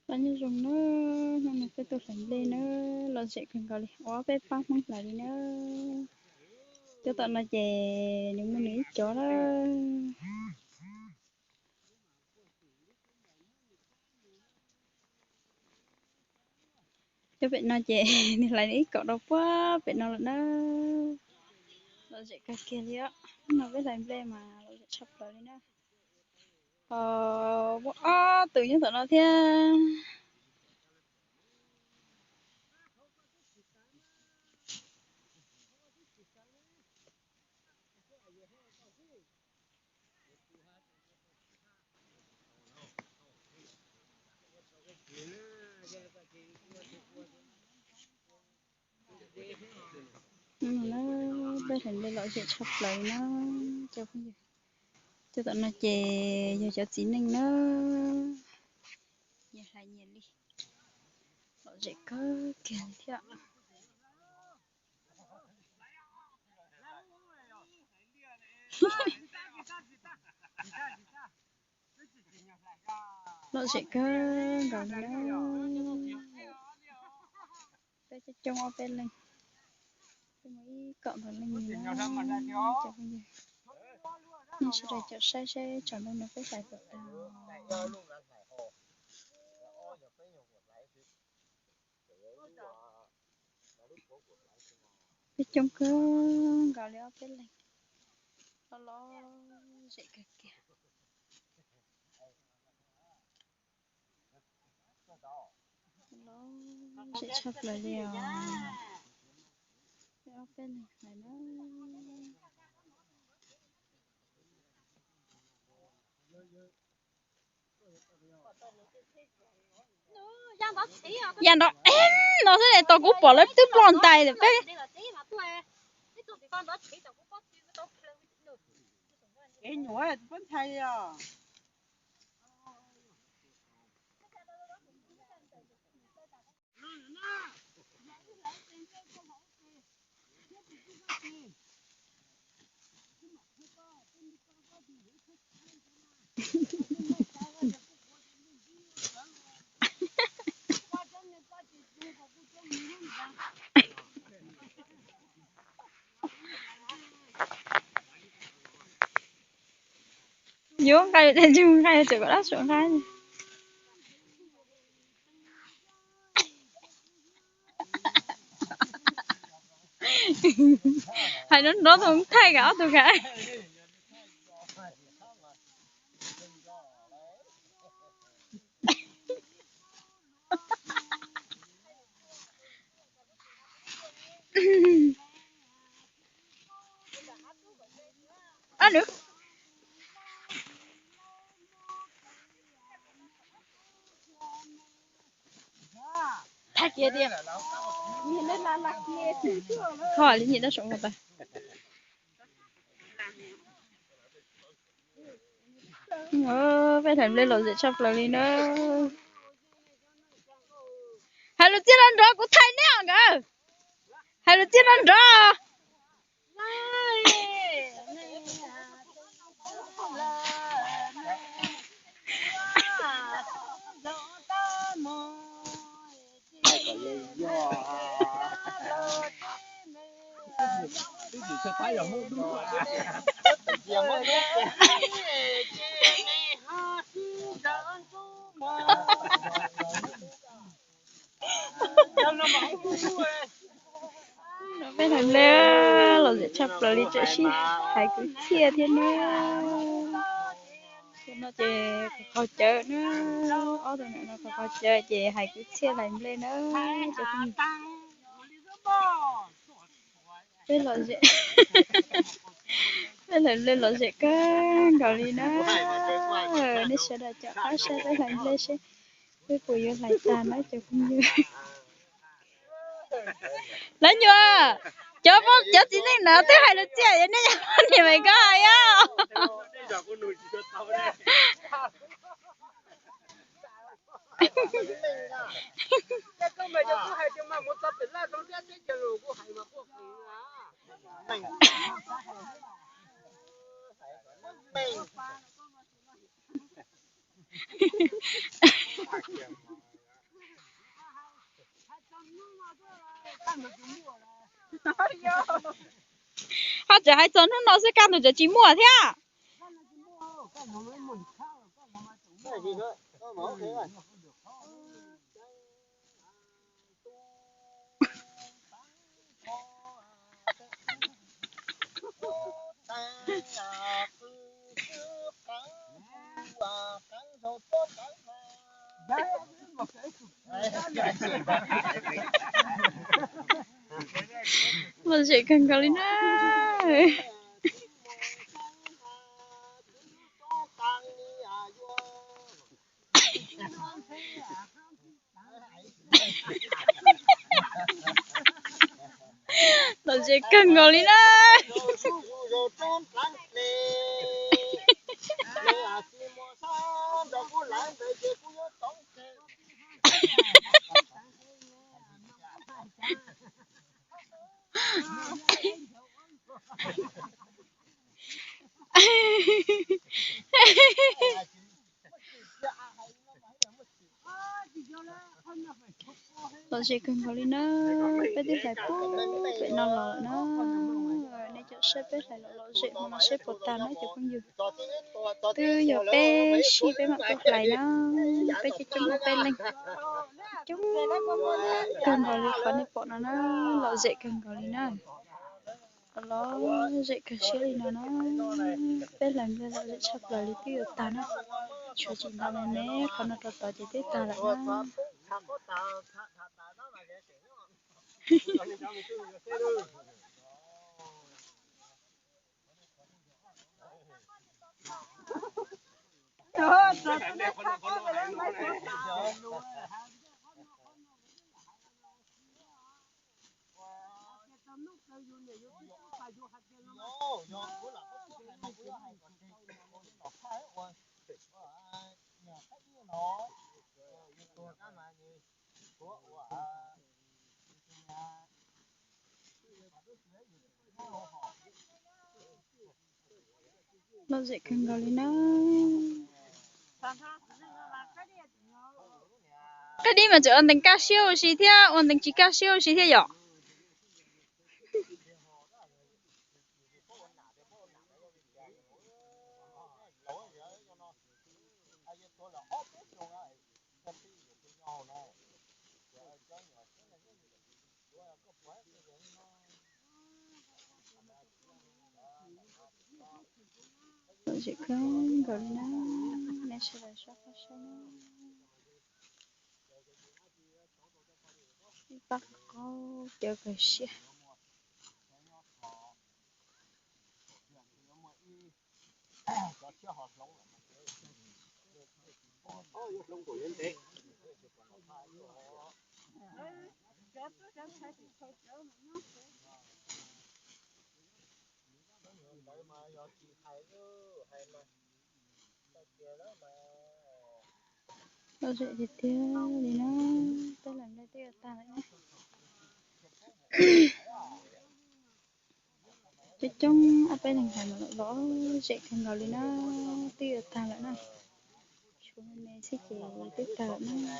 Los nyob zoo na, hnub no peb tuaj hlais nplej na, lom zem kawg nkaus li, ua peb pab Hmoob hlais li na. Cov tom no ces nws muaj nws ib cov na. Cov pem no ces nws hlais nws ib kaum rau puag pem no lawm na. Lom zem kawg kiag li os, hnub no peb hlais nplej mas lom zem tshaj plaws li na. Ho muaj ob tug nyob tom no thiab. Peb hlais nplej lom zem tshaj plaws na cov phooj ywg. Cov tom no ces yog cov txiv neej na, nyias hlais nyias li, lom zem kawg kiag li thiab. Lom zem kawg nkaus li na. Peb coob coob ob peb leeg, peb muaj ib kaum ntau leej li na cov phooj ywg. Nej sawv daws caum saib saib tsam no peb hlais puas tag. Peb coob kawg nkaus li ob peb leeg, lom lom zem kawg kiag. Lom zem tshaj plaws li os. Peb ob peb leeg hlais na. Ya nrov no xwb es tau kuv pom lawv twb ploj ntais lawm peb. Yuav nqa yus tej ntsug nqa yus tseem kom dab suav nqa. Hais nrov nrov tus thaij kam ob tug kam. Thaij kiag tias, kho li nyuam dab suav mus tas. Peb hlais nplej lom zem tshaj plaws li na. Hais lus txiaj nrov nrov, kuv thaij neb os nkawd. Hais lus txiaj nrov nrov. Peb hlais nplej lom zem tshaj plaws li, tseem sib hais kwv txhiaj thiab na. Tus no ces qaug cawv na, ob tug no qaug cawv ces hais kwv txhiaj hlais nplej na. Peb lom zem, peb hlais nplej lom zem kawg nkaus li na. Nej sawv daws caum qab saib peb hlais nplej seb peb puas yuav hlais tag na cov phooj ywg. Lawv nyuam, cov, cov txiv neej no twb hais lus txiaj, nej niam me koj hais os. Ho tseem hais txog hnub no xwb, kaj ntug tseem tsis muaj thiab. Lom zem kawg nkaus li na. Lom zem kawg nkaus li na. Lom zem kawg nkaus li na. Peb twb hlais puag pem no los lawm na. Nej cov saib peb hlais lom lom zem no los saib puas tag na cov phooj ywg. Twb yog peb sij peb mam tuaj hlais na. Peb coob coob ob peb leeg, coob kawg nkaus li qhov nej pom no na. Lom zem kawg nkaus li na. Lom zem kawg siab li no na. Peb hlais nplej lom zem tshaj plaws li, twb yuav tag na. Tshuav tsis ntau me me, qhov no rau tod ces twb tag lawm na. Lom zem kawg nkaus li na. Qab dib mas tseem ua ntees kaj siab ua si thiab, ua ntees tsis kaj siab ua si thiab yom. Lom zem kawg nkaus li na, nej sawv daws soj qab saib na. Ib pab qaub cawv kawg siab. Lom zem tiag tiag li na, peb hlais nplej twb yuav tag lawm na. Coob coob ob peb leeg hlais mas lom zem kawg nkaus li na, twb yuav tag lawm na. Tshuav me me xwb ces twb tag lawm na.